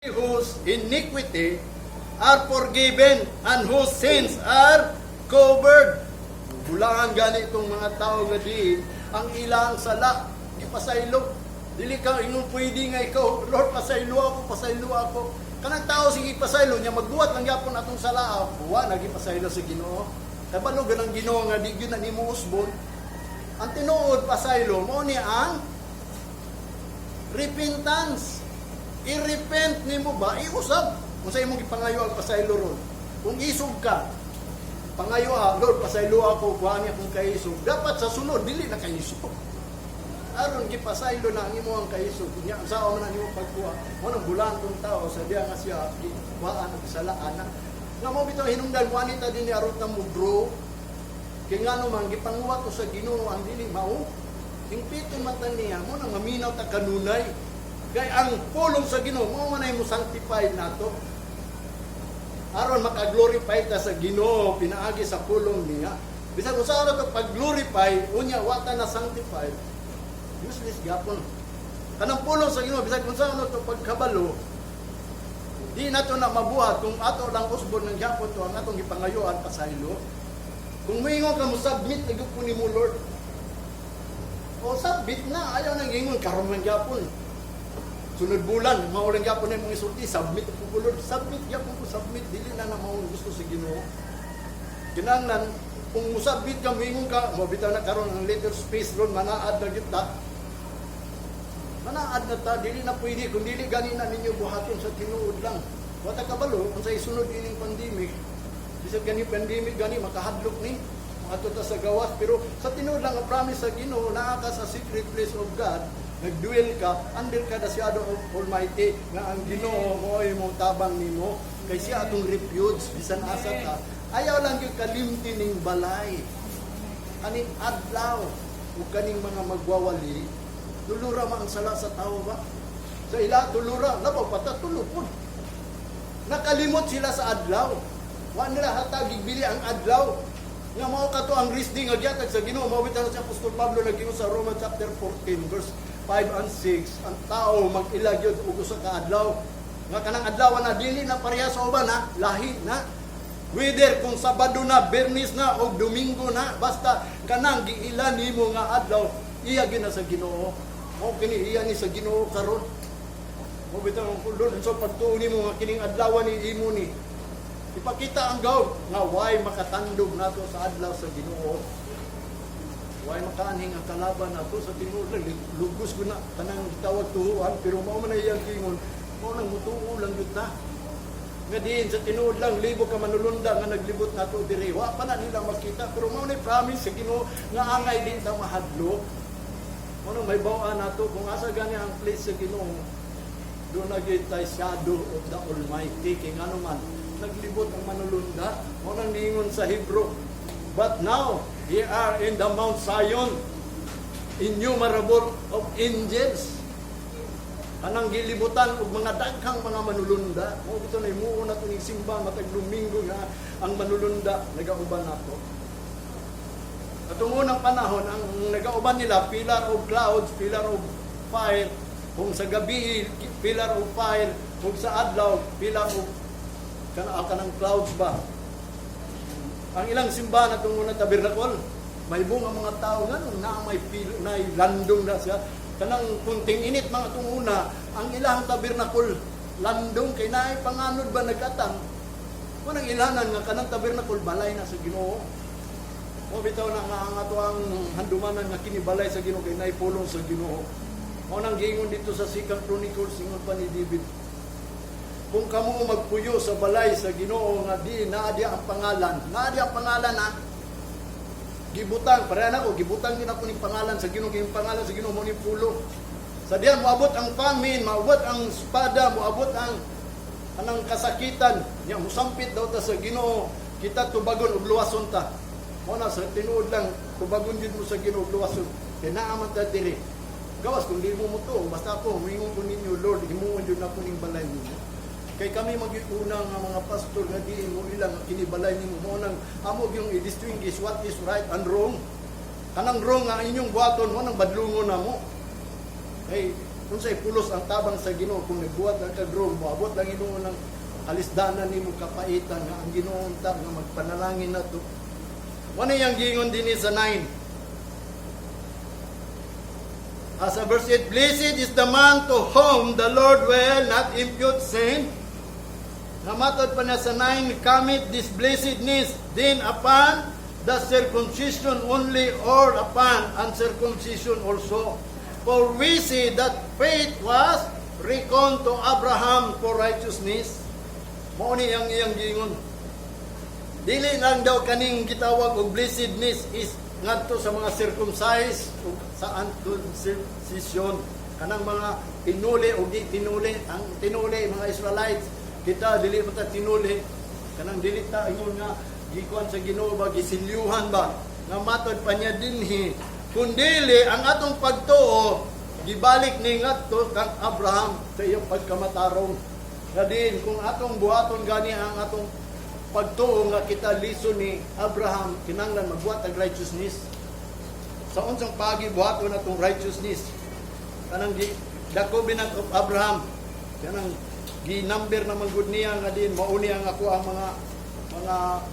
Whose iniquity are forgiven and whose sins are covered. Bulangan gani itong mga tao nga diin ang ilang sala gipasaylo. Dili ka ingon pwede nga ikaw, "Lord, pasaylo ako, pasaylo ako." Kanang tao sige pasaylo niya, magbuhat lang gyapon atong sala, wa na gipasaylo sa Ginoo. Kabalo ganang Ginoo nga di gyud na nimo usbon. Ang tinuod pasaylo mao ni ang repentance. I-repent nimo ba? Iusab. Kung sa imong gipangayo ang pasaylo ron. Kung isog ka, pangayo ah, "Lord, pasaylo ako, kuha niya akong kaisog." Dapat sa sunod, dili na kaisog. Aron gipasaylo na ang imong kaisog. Nya sa man ang imong pagkuha. Mo nang bulan tong tao sa diya nga siya gikuhaan og salaan na. Nga mo bitaw hinungdan mo anita din ni aron ta mo grow. Kay ngano man gipanguwat to sa Ginoo ang dili mao. Hingpiton man ta niya mo nang maminaw ta kanunay. Kay ang pulong sa Ginoo mo man ay mo sanctify nato. Aron maka-glorify ta sa Ginoo pinaagi sa pulong niya. Bisan usa ra to pag-glorify, unya wa ta na sanctify, useless gyapon. Kanang pulong sa Ginoo, bisan kung saan to pagkabalo, di nato na mabuhat kung ato lang usbon ng gyapon to ang atong gipangayuan pasaylo. Kung moingon ka mo submit na gyud ko nimo, Lord. O submit na, ayaw nang ingon karon man gyapon. Sunod bulan, mao lang gyapon na imong isulti, "Submit ko ko, Lord." Submit gyapon ko, submit dili na na mao gusto sa Ginoo. Kinahanglan kung musubmit ka, moingon ka, mo bitaw na karon ang little space ron, manaad na gyud ta. Manaad na ta, dili na pwede kung dili gani na ninyo buhaton sa tinuod lang. Wa ta kabalo kung sa isunod ining pandemic. Bisag gani pandemic gani makahadlok ni. Ato ta sa gawas, pero sa tinuod lang ang promise sa Ginoo, naa ka sa secret place of God, nagdwell ka under ka the shadow of Almighty, nga ang Ginoo mo ay mong tabang nimo kay siya atong refuge bisan asa ta. Ayaw lang yung kalimti ning balay kaning adlaw ug kaning mga magwawali. Tulura man ang sala sa tao ba sa ila, tulura labaw pata tulo pud. Nakalimot sila sa adlaw. Wa nila hatag bili ang adlaw nga mao kato ang rest day nga gihatag sa Ginoo. Mao bitaw si Apostol Pablo nag-ingon sa Romans chapter 14 verse 5 and 6, ang tao mag-ila gyud og usa ka adlaw nga kanang adlaw na dili na pareha sa uban ha, lahi na, whether kung Sabado na, Biyernes na o Domingo na, basta kanang giila nimo nga adlaw, iya gyud na sa Ginoo. Mao kini iya ni sa Ginoo karon. Mo bitaw ang Lord sa pagtuo nimo nga kining adlaw ni imo ni ipakita ang gawd nga why makatandog nato sa adlaw sa Ginoo. Why makaanhing ang kalaban nato sa tinuod lang, lugos ko na kanang gitawag tuhuan, pero mao man ay iyang gingon, mao nang mutuo lang gyud ta. Nga diin sa tinuod lang libo ka manulunda nga naglibot nato diri. Wa pa na nila makita, pero mao nay promise sa Ginoo nga angay din ta mahadlok. Mao nang may bawaan nato kung asa gani ang place sa Ginoo. Doon na gyud tay shadow of the Almighty, kay ngano man naglibot ang manulunda. Mao nang niingon sa Hebrew, "But now ye are in the Mount Zion, innumerable of angels." Anang gilibutan og mga daghang mga manulunda. Mao bitaw na himuon nato ning simba matag Domingo nga ang manulunda nagauban nato. Atong unang panahon, ang nagauban nila, pillar of clouds, pillar of fire. Kung sa gabi, pillar of fire. Kung sa adlaw, pillar of kanang clouds ba. Ang ilang simbahan atong unang tabernacle, may ang mga tao nga nung na may pil, na landong na siya. Kanang kunting init mga atong una, ang ilang tabernacle landong kay naay panganod ba nagatang. Kunang ilanan nga kanang tabernacle balay na sa Ginoo. Mo bitaw na nga ang ato ang handumanan nga kini balay sa Ginoo kay naay pulong sa Ginoo. Mao nang giingon dito sa Second Chronicles, ingon pa ni David, "Kung kamo magpuyo sa balay sa Ginoo nga di naa diya ang pangalan," naa diya ang pangalan ha. Gibutang, pareha na ko, gibutang din ako ning pangalan sa Ginoo, kay yung pangalan sa Ginoo mo ni pulo. Sa diyan moabot ang famine, moabot ang espada, moabot ang anang kasakitan, nya musampit daw ta sa Ginoo, kita tubagon ug luwason ta. Mo na sa tinuod lang, tubagon jud mo sa Ginoo ug luwason. Kay naa man ta diri. Gawas kung di mo mo to, basta ako moingon ko ninyo, "Lord, himuon jud nako ning balay ninyo." Kay kami mag-una nga mga pastor nga di mo ilang kini balay nimo, mo nang amo yung i-distinguish what is right and wrong. Kanang wrong nga inyong buhaton, mo nang badlungon na mo. Kay Unsay pulos ang tabang sa Ginoo kung nagbuhat lang kag wrong, moabot lang hinuon ng kalisdanan nimo, kapaitan nga ang Ginoo unta nga magpanalangin nato. Mao yang giingon dinhi sa 9. As a verse 8, "Blessed is the man to whom the Lord will not impute sin." Namatod pa niya sa 9, "Cometh this blessedness then upon the circumcision only or upon uncircumcision also? For we see that faith was reckoned to Abraham for righteousness." Mao ni ang iyang giingon. Dili lang daw kaning gitawag og blessedness is ngadto sa mga circumcised ug sa uncircumcision, kanang mga tinuli o di tinuli. Ang tinuli mga Israelites, kita dili man ta tinuli, kanang dili ta ingon nga gikuan sa Ginoo ba, gisilyuhan ba. Nga matod pa niya dinhi, kun dili ang atong pagtuo gibalik ni ngadto kang Abraham sa iyang pagkamatarong, nga din kung atong buhaton gani ang atong pagtuo nga kita liso ni Abraham, kinahanglan magbuhat og righteousness. Sa unsang pagi buhaton atong righteousness? Kanang the covenant of Abraham, kanang gi-number naman gud niya nga din mauni ang ako ang mga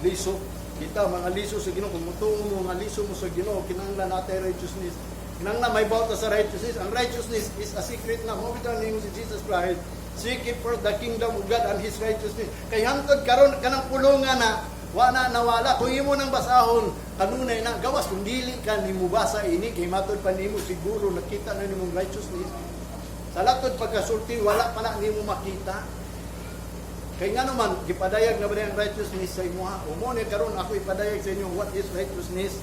liso. Kita mga liso sa Ginoo. Kung mutuo mo nga liso mo sa Ginoo, kinahanglan natay righteousness, kinahanglan may ta sa righteousness. Ang righteousness is a secret na mo bitaw nimo si Jesus Christ, "Seek ye first the kingdom of God and His righteousness." Kay hangtod karon, kanang pulungan na wa na nawala. Kung imo nang basahon kanunay na, gawas kung dili ka nimo basa ini, kay matod pa nimo siguro nakita na nimong righteousness. Sa latod pagkasulti, wala pa na nimo makita. Kay nga naman, gipadayag na ba ang righteousness sa imuha? O mo ni karon ako ipadayag sa inyo what is righteousness.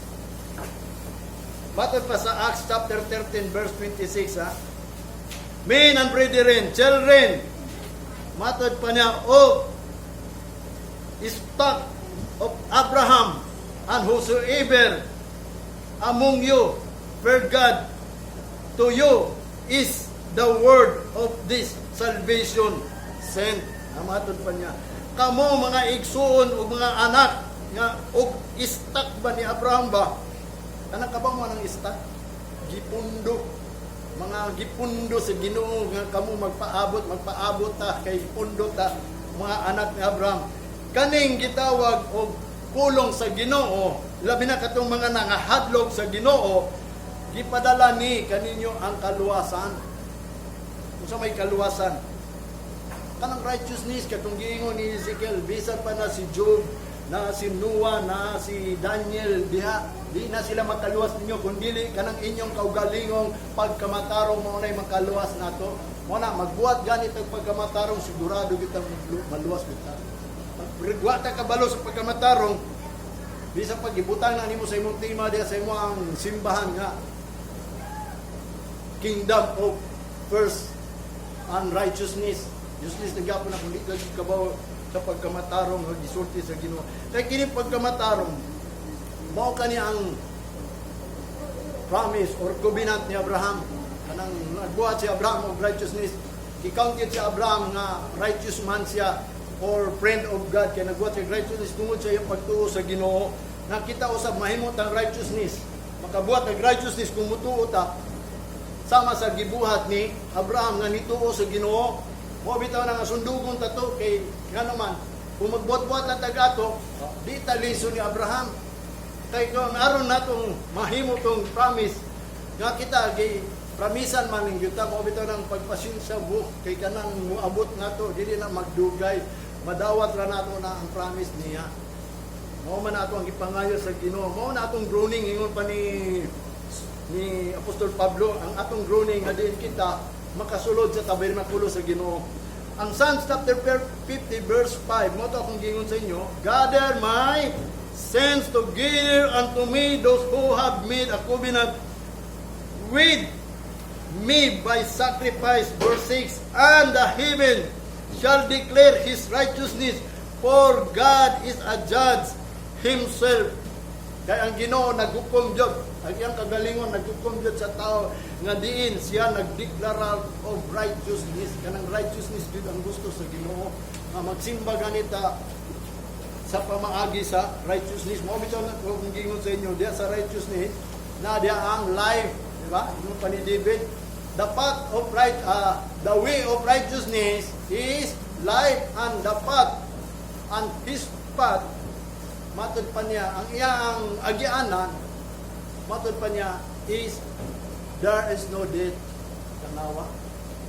Matod pa sa Acts chapter 13 verse 26, ha. "Men and brethren, children," matod pa niya, "of stock of Abraham, and whosoever among you fear God, to you is the word of this salvation sent." Namatod pa niya, kamo mga igsuon o mga anak nga og stock ba ni Abraham ba? Kanang ka ba mo ng stock? Gipundo, mga gipundo sa Ginoo nga kamo magpaabot, magpaabot ta kay pundo ta mga anak ni Abraham. Kaning gitawag og pulong sa Ginoo, labi na katong mga nangahadlok sa Ginoo, gipadala ni kaninyo ang kaluwasan. Unsa may kaluwasan? Kanang righteousness katong giingon ni Ezekiel. Bisan pa na si Job, na si Noah, na si Daniel diha, di na sila makaluwas ninyo kun dili kanang inyong kaugalingong pagkamatarong mao nay makaluwas nato. Mo na magbuhat ganit ang pagkamatarong, sigurado kita maluwas kita. Pag wa ta kabalo sa pagkamatarong, bisan pag ibutang na nimo sa imong tema diha sa imong simbahan nga "Kingdom of first and righteousness," useless na gyapon na kung di ka kabaw sa pagkamatarong nga gisulti sa Ginoo. Kay kini pagkamatarong, mao kani ang promise or covenant ni Abraham. Kanang nagbuhat si Abraham og righteousness, gi-counted si Abraham nga righteous man siya or friend of God kay nagbuhat siya righteousness tungod sa iyang pagtuo sa Ginoo. Nakita usab mahimo tang righteousness, makabuhat og righteousness kung mutuo ta sama sa gibuhat ni Abraham nga nituo sa Ginoo. Mo bitaw na nga sundugon ta to, kay ngano man kung magbuhat-buhat lang tag ato, di ta liso ni Abraham. Kay kung aron natong mahimo tong promise nga kita gi pramisan man ning yuta, mo bitaw ng pagpasensya bu kay kanang moabot nato, dili na magdugay, madawat ra nato na ang promise niya. Mao man ato ang gipangayo sa Ginoo. Mao na atong groaning, ingon pa ni Apostol Pablo, ang atong groaning nga diin kita makasulod sa tabernakulo sa Ginoo. Ang Psalms chapter 50 verse 5, mo to akong giingon sa inyo, "Gather my saints together unto me, those who have made a covenant with me by sacrifice." Verse 6, "And the heaven shall declare his righteousness, for God is a judge himself." Kay ang Ginoo naghukom jud, ang iyang kagalingon naghukom jud sa tao nga diin siya nagdeklara of righteousness. Kanang righteousness jud ang gusto sa Ginoo, nga magsimba ganita sa pamaagi sa righteousness. Mao bitaw na kung giingon sa inyo diya sa righteousness na diya ang life, di ba? Ingon pa ni David. The path of right, the way of righteousness is life, and the path and his path, matod pa niya, ang iyang agianan, matod pa niya, is there is no death. Tanawa.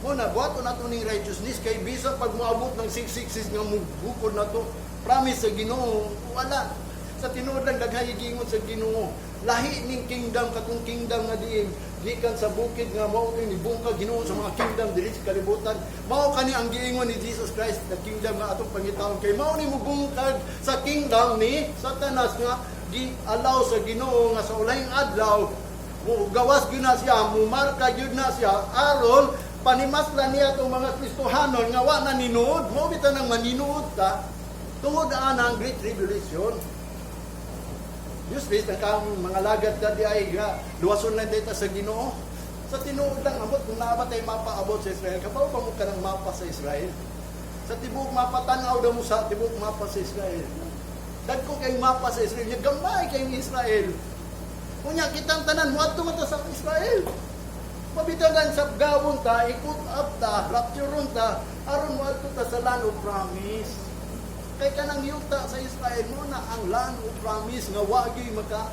Muna, buhaton nato ning righteousness kay bisa pag moabot ng 666 nga mubukod na to, promise sa Ginoo, wala. Sa tinuod lang, daghay giingon sa Ginoo. Lahi ning kingdom, katong kingdom nga diin gikan sa bukid nga mao ni bungkag Ginoo sa mga kingdom diri sa kalibutan. Mao kani ang giingon ni Jesus Christ, the kingdom nga atong pangitaon, kay mao ni mubungkag sa kingdom ni Satanas nga gi-allow sa Ginoo nga sa ulahing adlaw mo gawas gyud na siya, mumarka gyud na siya aron panimasla niya itong mga Kristohanon nga wa na ninuod. Mao bitaw nang maninuod ta tungod ang Great Tribulation. Useless ang kang mga lagad ka di ay ga luwason lang data sa Ginoo. Sa tinuod lang, amot kung naa ba tay mapa about sa Israel, kabaw ba mo kanang mapa sa Israel? Sa tibuok mapa, tan-aw daw mo sa tibuok mapa sa Israel. Dagko kay mapa sa Israel, nya gamay kay Israel. Unya kitang tanan moadto man ta sa Israel. Mabitagan sa gawon ta, ikut up ta, raptureon ta, aron moadto ta sa land of promise. Kay kanang yuta sa Israel mo na ang land of promise nga wagi maka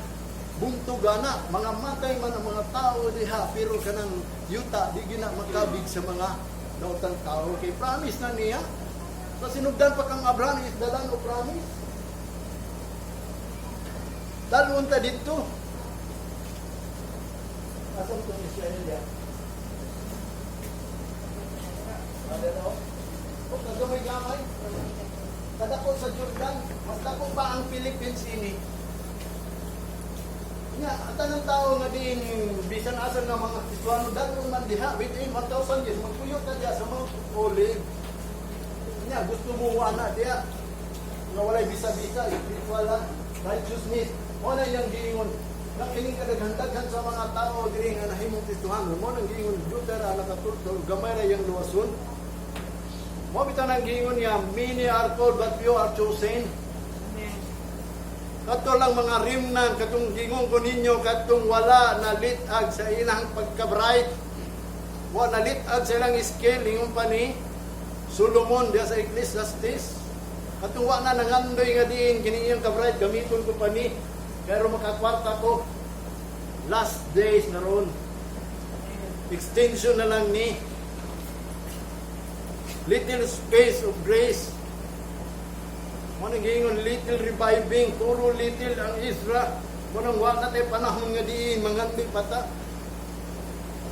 bungtugana, mga matay man ang mga tao diha, pero kanang yuta di gina makabig sa mga daotang tao kay promise na niya. Sa sinugdan pa kang Abraham is the land of promise. Dalon ta dito. Asa mo itong Israel ya? Ano no? O kagamay-gamay. Kadako sa Jordan, mas dako pa ang Philippines ini. Nya, ang tanang tao nga diin bisan asa nga mga Kristohano dalon man diha within 1,000 years magpuyo ta diha sa Mount Olive. Nya, gusto mo wala diha nga walay bisa-bisa, spiritual righteousness. Mo na iyang giingon na kining kadaghan-daghan sa mga tao diri nga nahimong Kristohano, mo nang giingon Luther nakatultol, gamay ra iyang luwason. Mo bitaw nang giingon niya, "Many are called but few are chosen." Amen. Kato lang mga remnant, katong gingon ko ninyo, katong wala na litag sa ilang pagka-bright. Wala na litag sa ilang skill, ingon pa ni Solomon diya sa Ecclesiastes. Katong wa na nangandoy nga diin, kini iyang ka-bright, gamiton ko pa ni. Pero makakwarta ko, last days na ron. Extension na lang ni. Little space of grace. Mo nang giingon little reviving, puro little ang Ezra. Mo nang wa na tay panahon nga diin mangandoy pa ta.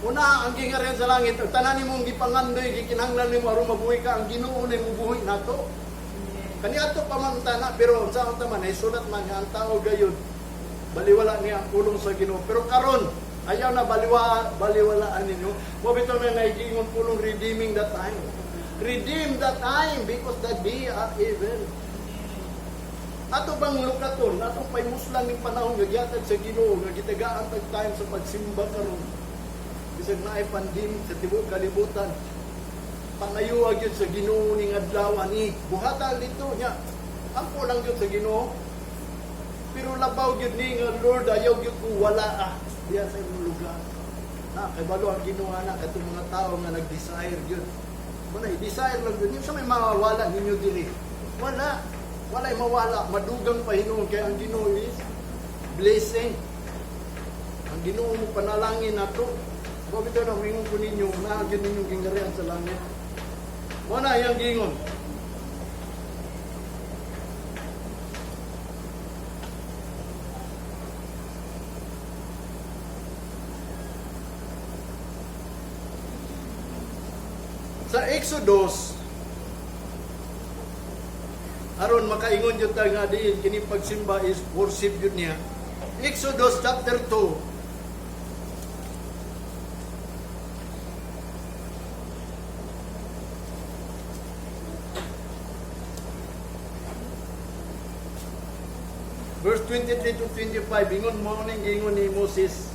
Una ang gingharian sa langit, ang tanan nimong gipangandoy, gikinahanglan nimo aron mabuhi ka, ang Ginoo na mubuhi nato. Kaniadto pa man tana, pero sa unta man ay sulat man nga ang tao gayud baliwala niya ang pulong sa Ginoo. Pero karon ayaw na baliwalaan ninyo. Mo bitaw na naigingon pulong redeeming the time. Redeem the time because the day are evil. Ato bang lukaton, atong paymuslan ning panahon nga gihatag sa Ginoo nga gitagaan tag time sa pagsimba karon. Bisag naay pandemic sa tibuok kalibutan. Pangayoa gyud sa Ginoo ning adlaw ani. Buhata dito nya. Ampo lang gyud sa Ginoo. Pero labaw gyud ni nga, "Lord, ayaw gyud ko wala diya sa imong lugar." Na kay balo ang Ginoo na katong mga tao nga nag-desire gyud. Wala, desire lang gyud. Sa may mawala ninyo diri. Wala. Walay mawala, madugang pa hinuon kay ang Ginoo is blessing. Ang Ginoo mo panalangin nato. Wa bitaw na moingon ko ninyo, naa gyud ninyong gingharian sa langit. Mo na iyang giingon. Sa Exodus, aron makaingon jud ta nga diin kini pagsimba is worship jud niya. Exodus chapter 2. Verse 23 to 25, ingon mo ning gingon ni Moses.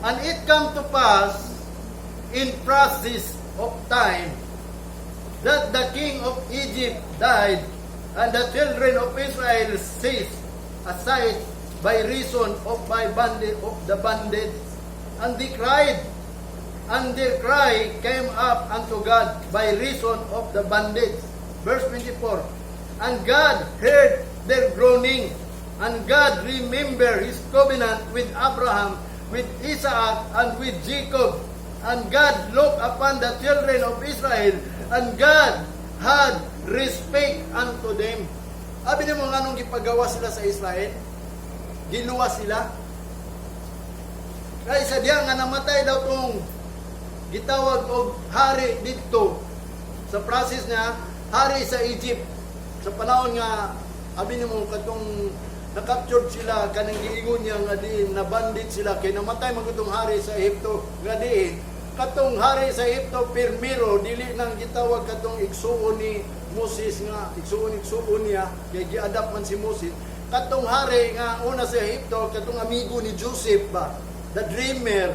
And it come to pass in process of time that the king of Egypt died, and the children of Israel set aside by reason of by bandit of the bandit. And they cried, and their cry came up unto God by reason of the bandits. Verse 24. And God heard their groaning, and God remembered his covenant with Abraham, with Isaac, and with Jacob. And God looked upon the children of Israel, and God had respect unto them. Abi nimo nganong gipagawa sila sa Israel? Giluwas sila. Kay sa diya nga namatay daw tong gitawag og hari didto sa process niya, hari sa Egypt sa panahon nga, abi nimo, katong na-captured sila, kanang giingon niya nga diin na bandit sila kay namatay man katong hari sa Ehipto, nga diin katong hari sa Ehipto pirmiro dili nang gitawag katong igsuon ni Moses, nga igsuon igsuon niya kay gi-adopt man si Moses. Katong hari nga una sa Ehipto, katong amigo ni Joseph ba, the dreamer.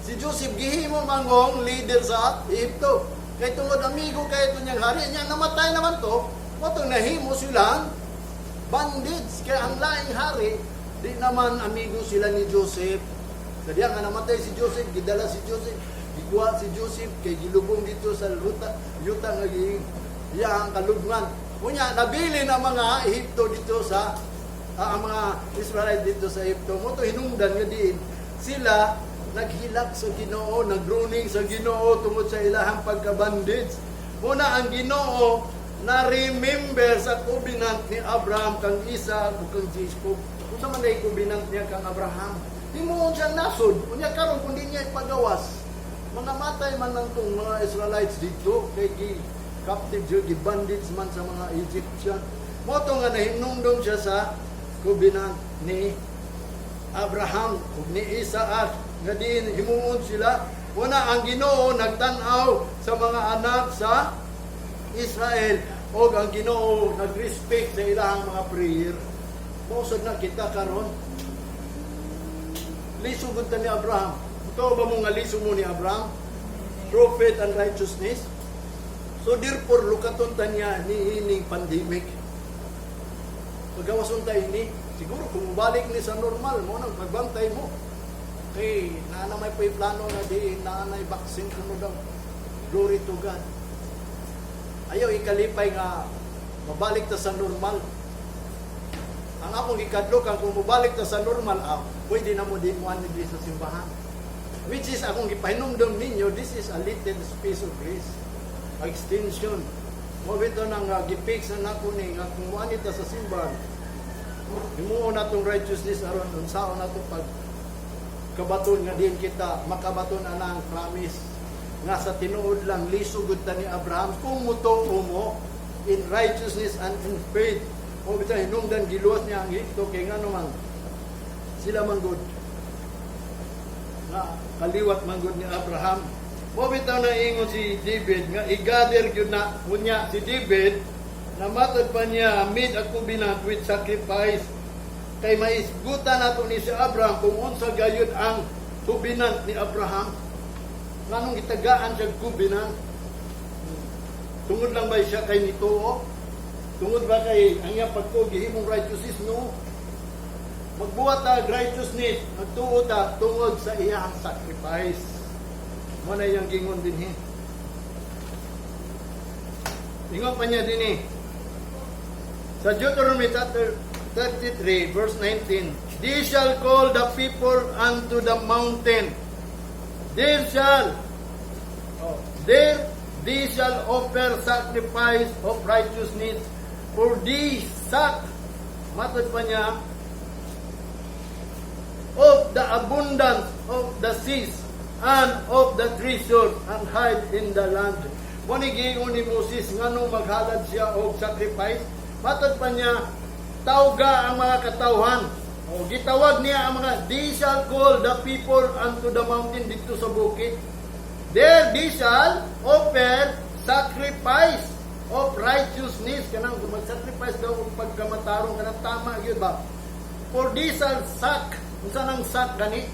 Si Joseph gihimo mangong leader sa Ehipto. Kay tungod amigo kay ito niyang hari niya, namatay naman to, mao tong nahimo silang bandits. Kaya ang laing hari, di naman amigo sila ni Joseph. Kaya nga namatay si Joseph, gidala si Joseph, gikuha si Joseph, kay gilubong dito sa luta, yuta nga gi iyang kalugman. Unya, nabili na mga Ehipto dito sa ang mga Israelite dito sa Ehipto. Mao to hinungdan nga diin sila naghilak sa Ginoo, naggroaning sa Ginoo tungod sa ilahang pagka-bandits. Una ang Ginoo na remember sa covenant ni Abraham, kang Isaac ug kang Jacob. Unsa man day covenant niya kang Abraham? Himuon siyang nasod. Unya karon kung di niya ipagawas, mga matay man lang tong mga Israelites dito kay gi captive gi bandits man sa mga Egyptian. Mao to nga nahinumdum siya sa covenant ni Abraham ug ni Isaac nga diin himuon sila. Una ang Ginoo nagtan-aw sa mga anak sa Israel ug ang Ginoo nag-respect sa ilahang mga prayer. Mao sad na kita karon. Liso gud ta ni Abraham. Ito ba mo nga liso mo ni Abraham? Through faith and righteousness. So therefore, lukaton ta niya ni ining pandemic. Pagawason ta ini, siguro kung mubalik ni sa normal mo nang pagbantay mo. Kay naa na may pa'y plano na di naa nay vaccine kuno daw. Glory to God. Ayaw ikalipay nga mabalik ta sa normal. Ang akong gikadlok, ang kung mabalik ta sa normal, pwede na mo di mo ani di sa simbahan. Which is akong gipahinumdom ninyo, this is a little space of grace. Extension. Mao bitaw nang gipix na nako ni nga kung moani ta sa simbahan, himuon natong righteousness aron unsaon nato pag kabaton nga diin kita makabaton anang promise nga sa tinuod lang liso gud ta ni Abraham kung mutuo mo in righteousness and in faith. Mao bitaw hinungdan giluwas niya ang Ehipto kay ngano man sila man gud nga kaliwat man gud ni Abraham. Mao bitaw na ingon si David nga i-gather gyud na unya si David na matod pa niya made a covenant with sacrifice kay maisgutan nato ni si Abraham kung unsa gayud ang covenant ni Abraham. Nganong gitagaan siya covenant? Tungod lang ba siya kay nituo? Tungod ba kay ang iyang pagtuo gihimong righteousness? No. Magbuhat ta righteousness, magtuo ta tungod sa iyang sacrifice. Mao na iyang gingon dinhi. Ingon pa niya dinhi. Sa Deuteronomy chapter 33 verse 19, "They shall call the people unto the mountain. There they shall offer sacrifice of righteousness, for they suck," matod pa niya, "of the abundance of the seas and of the treasure and hide in the land." Mao ni giingon ni Moses nganong maghalad siya og sacrifice. Matod pa niya, tawga ang mga katawhan. O gitawag niya ang mga, "They shall call the people unto the mountain," dito sa bukid. "There they shall offer sacrifice of righteousness," kanang mag-sacrifice daw og pagkamatarong, kanang tama gyud ba. "For they shall suck," unsa nang suck gani?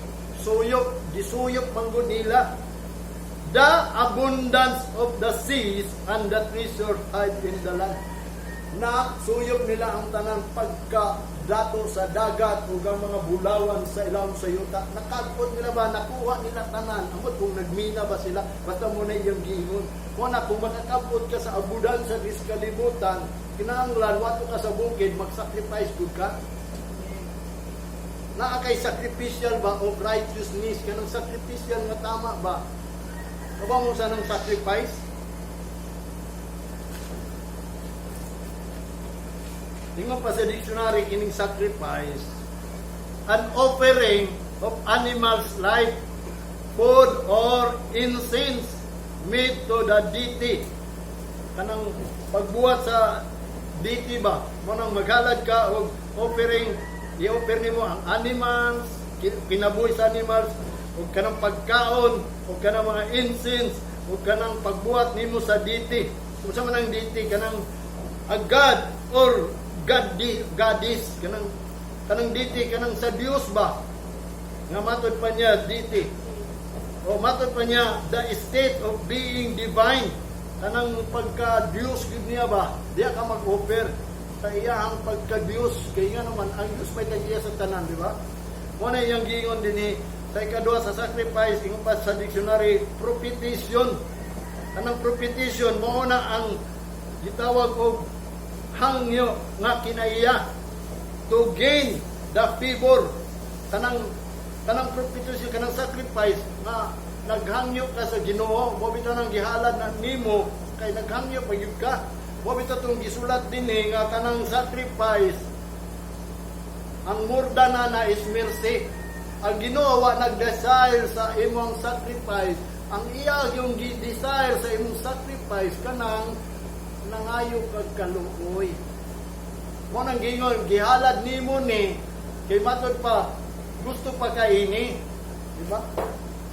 Suyop, gisuyop man gud nila. "The abundance of the seas and the treasure hide in the land." Na suyop nila ang tanan pagka dato sa dagat ug ang mga bulawan sa ilawom sa yuta. Nakagpot nila ba, nakuha nila tanan. Amot kung nagmina ba sila, basta mao na iyang giingon. Mo na kung makakabot ka sa abundansya sa kalibutan, kinahanglan wato ka sa bukid, mag-sacrifice gud ka. Naa kay sacrificial ba of righteousness, kanang sacrificial nga tama ba? Kabalo mo sa nang sacrifice? Ingon pa sa dictionary kining sacrifice, an offering of animals' life, food or incense made to the deity. Kanang pagbuhat sa deity ba, mo nang maghalad ka og offering, i-offer nimo ang animals, kinabuhi sa animals, ug kanang pagkaon, ug kanang mga incense, ug kanang pagbuhat nimo sa deity. Unsa man ang deity? Kanang a god or god goddess, kanang deity, kanang sa Dios ba nga matod pa niya deity o matod pa niya the state of being divine, kanang pagka Dios gid niya ba. Diya ka mag-offer sa iyang pagka Dios, kay nga naman ang Dios may tag-iya sa tanan, di ba? Mo na iyang giingon dinhi sa ikaduha sa sacrifice. Ingon pa sa dictionary, propitiation. Kanang propitiation, mao na ang gitawag og hangyo nga kinaiya, to gain the favor. Kanang propitiation, kanang sacrifice nga naghangyo ka sa Ginoo. Mo bitaw nang gihalad na nimo kay naghangyo pa gyud ka. Mo bitaw tong gisulat dinhi nga kanang sacrifice, ang murda na na is mercy. Ang Ginoo wa nag-desire sa imong sacrifice. Ang iya yung gi-desire sa imong sacrifice, kanang nangayo kag kaluoy. Mo nang giingon, gihalad nimo ni kay matod pa gusto pa kaini. Di ba?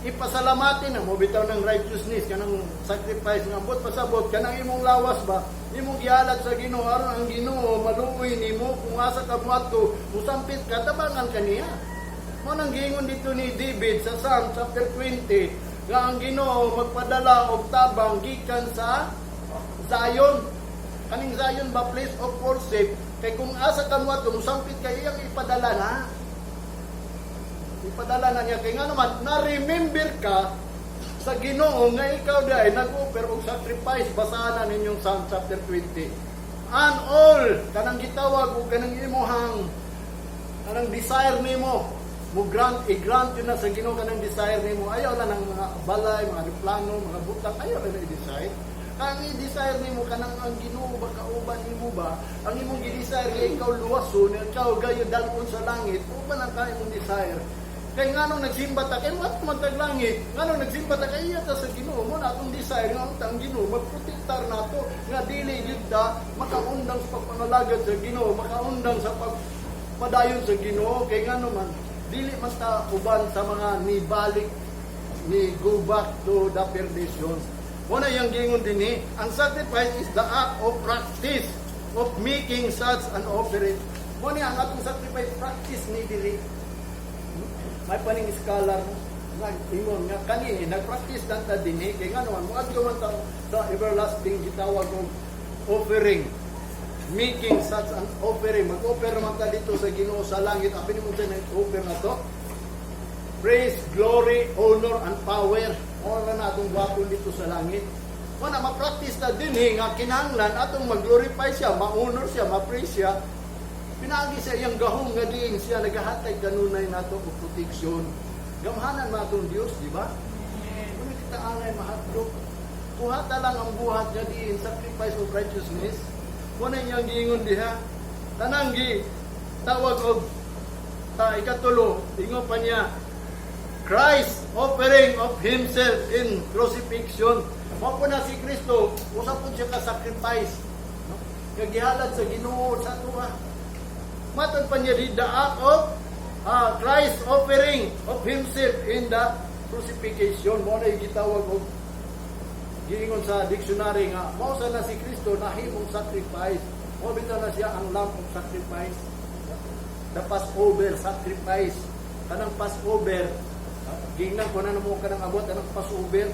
Ipasalamatin na mo bitaw ng righteousness, kanang sacrifice nga ambot pasabot kanang imong lawas ba, imong gihalad sa Ginoo aron ang Ginoo maluoy nimo. Kung asa ka moadto, musampit ka, tabangan ka niya. Mo nang giingon dito ni David sa Psalm chapter 20 nga ang Ginoo magpadala og tabang gikan sa Zion. Kaning Zion ba, place of worship, kay kung asa ka moadto, musampit ka, iyang ipadala na. Ipadala na niya kay nga naman na-remember ka sa Ginoo nga ikaw dai nag-offer og sacrifice. Basahan na ninyong Psalm chapter 20. And all kanang gitawag og kanang imuhang kanang desire nimo, mo grant, i-grant yun na sa Ginoo kanang desire nimo. Ayaw lang ng mga balay, mga plano, mga butang, ayaw lang na i-desire. Ang i-desire nimo, kanang ang Ginoo ba, kauban nimo ba. Ang imong gi-desire nga ikaw luwason, ikaw gayo dalon sa langit, uban ang ka imong desire. Kay nganong nagsimba ta? Kay mo man tag langit. Nganong nagsimba ta? Kay iya ta sa Ginoo. Mo na atong desire nga ang Ginoo magprotektar nato nga dili gyud ta makaundang sa pagpangalagad sa Ginoo, makaundang sa pagpadayon sa Ginoo, kay ngano man dili man ta uban sa mga nibalik, ni go back to the perdition. Mo na iyang giingon dinhi, ang sacrifice is the act of practice of making such an offering. Mo ni ang atong sacrifice, practice ni diri. May paning scholar nag-ingon nga kani nag-practice lang ta dinhi, kay ngano man moadto man ta sa everlasting gitawag og offering, making such an offering. Mag-offer man ta dito sa Ginoo sa langit. Apin mo sa nag-offer na to? Praise, glory, honor, and power. Mao na atong buhaton dito sa langit. Mo na ma-practice na dinhi nga kinahanglan atong mag-glorify siya, ma-honor siya, ma-praise siya. Pinaagi sa iyang gahom nga diin siya nagahatag kanunay nato og proteksyon. Gamhanan man atong Dios, di ba? Kung kita angay mahadlok, buhata lang ang buhat niya diin, sacrifice of righteousness. Mo na iyang giingon diha. Tanang gi tawag og ta ikatulo, ingon pa niya, Christ offering of himself in crucifixion. Mao po na si Kristo, usa po siya ka sacrifice. No? Nga gihalad sa Ginoo sa atoa. Matod pa niya di, the act of Christ offering of himself in the crucifixion. Mo na yung gitawag og giingon sa dictionary nga mao sa na si Kristo nahimong sacrifice. Mo bitaw na siya ang lamb of sacrifice. The Passover sacrifice. Kanang Passover, giingnan ko na namo kanang abot anang Passover.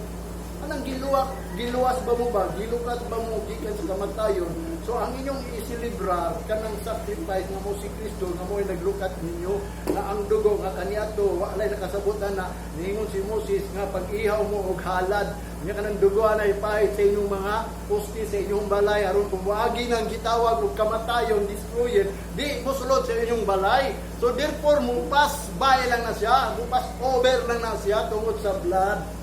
Kanang giluwak, giluwas ba mo ba? Gilukat ba mo gikan sa kamatayon? So ang inyong isilibrar kanang sacrifice nga mo si Kristo nga mo'y naglukat ninyo, na ang dugo nga kaniadto walay nakasabutan na niingon si Moses nga pag-ihaw mo og halad nya, kanang dugo na ipahid sa inyong mga poste, sa inyong balay, aron kung moagi nang gitawag og kamatayon, destroyer, di mosulod sa inyong balay. So therefore mo pass by lang na siya, mo pass over lang na siya tungod sa blood.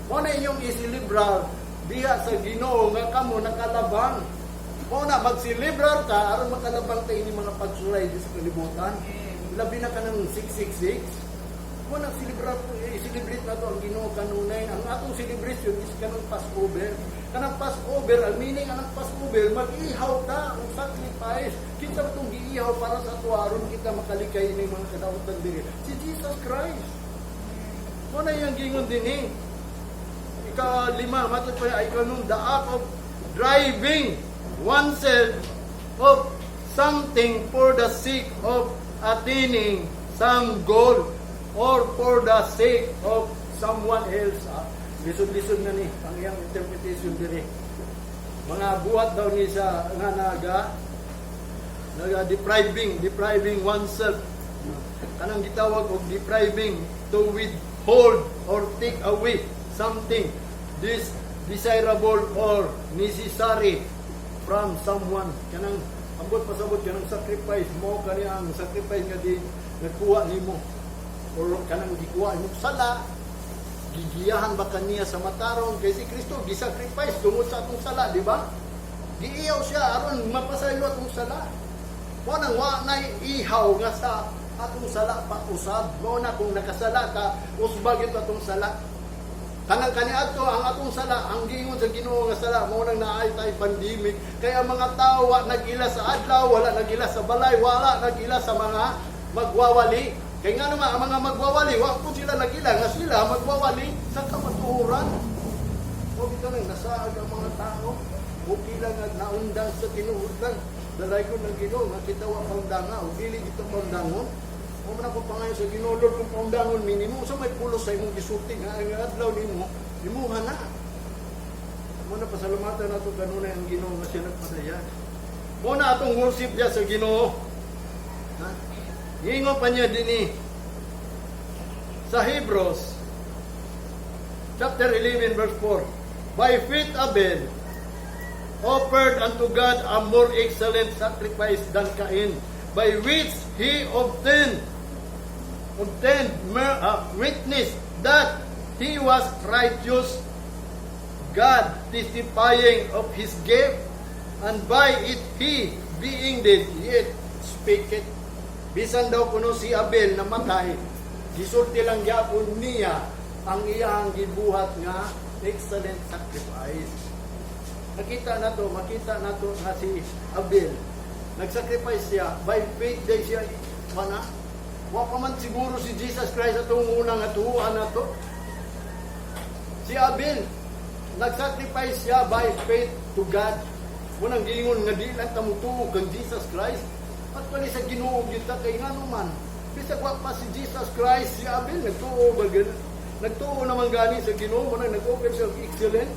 Mo na inyong isilibrar diha sa Ginoo nga kamo nakalabang. Mo na magsilibrar ka aron makalabang ta ini mga pagsulay di sa kalibutan. Labi na kanang 666. Mo na celebrar, i-celebrate na to ang Ginoo kanunay. Ang atong celebration is kanang Passover. Kanang Passover, ang meaning anang Passover, mag-ihaw ta og sacrifice. Kinsa ba tong giihaw para sa ato aron kita makalikay ini mga kadautan diri? Si Jesus Christ. Mo na iyang gingon dinhi. Ika-lima, matod pa ay kanong the act of depriving oneself of something for the sake of attaining some goal or for the sake of someone else. Ah, lisod-lisod na ni ang iyang interpretation diri. Mga buhat daw ni sa nga naga depriving oneself, kanang gitawag og depriving, to withhold or take away something this desirable or necessary from someone. Kanang ambot pasabot, kanang sacrifice mo kani, ang sacrifice nga di nagkuha nimo or kanang gikuha imong sala, gigiyahan ba kaniya sa matarong, kay si Kristo gisacrifice tungod sa atong sala, di ba? Giiyaw siya aron mapasaylo atong sala. Mo nang wa nay ihaw nga sa atong sala pa usab. Mo na kung nakasala ka, usbag ito atong sala. Kanang kaniadto ang atong sala, ang giingon sa Ginoo nga sala, mao nang naay tay pandemic. Kaya ang mga tao wa nag-ila sa adlaw, wala nag-ila sa balay, wala nag-ila sa mga magwawali. Kay nga naman ang mga magwawali, wa po sila nag-ila nga sila magwawali sa kamatuoran. O bitaw nang nasaag ang mga tao, okay lang nga naundang sa tinuod lang. Dalay ko ng Ginoo nga kita wa paundanga o dili kita paundangon. O man ako pangayo sa Ginoo, "Lord, kung paundangon minimo sa may pulos sa imong gisulti nga ang adlaw nimo, imuha na." Mo na pasalamatan nato kanunay ang Ginoo nga siya nagpadayag. Mo na atong worship diya sa Ginoo. Ha? Ingon pa niya dinhi sa Hebrews chapter 11 verse 4. "By faith Abel offered unto God a more excellent sacrifice than Cain, by which he obtained witness that he was righteous, God testifying of his gift, and by it he, being dead, yet speaketh." Bisan daw kuno si Abel namatay, gisulti lang gyapon niya ang iyang gibuhat nga excellent sacrifice. Nakita na to, makita na to nga si Abel, nagsacrifice siya, by faith day siya, mana, wa pa man siguro si Jesus Christ atong unang atuan na to. Si Abel, nagsacrifice siya by faith to God. Munang giingon nga di lang ta motuo kang Jesus Christ. Actually sa Ginoo gyud ta, kay ngano man bisag wa pa si Jesus Christ, si Abel nagtuo ba nagtuo naman gani sa Ginoo, mo nang nag-offer siya og excellent.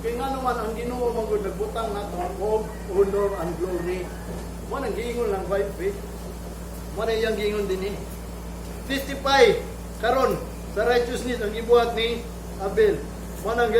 Kay ngano man ang Ginoo man gud nagbutang nato og honor and glory. Mo nang giingon lang by faith. Mo na iyang giingon dinhi. Testify karon sa righteousness ang gibuhat ni Abel. Mo nang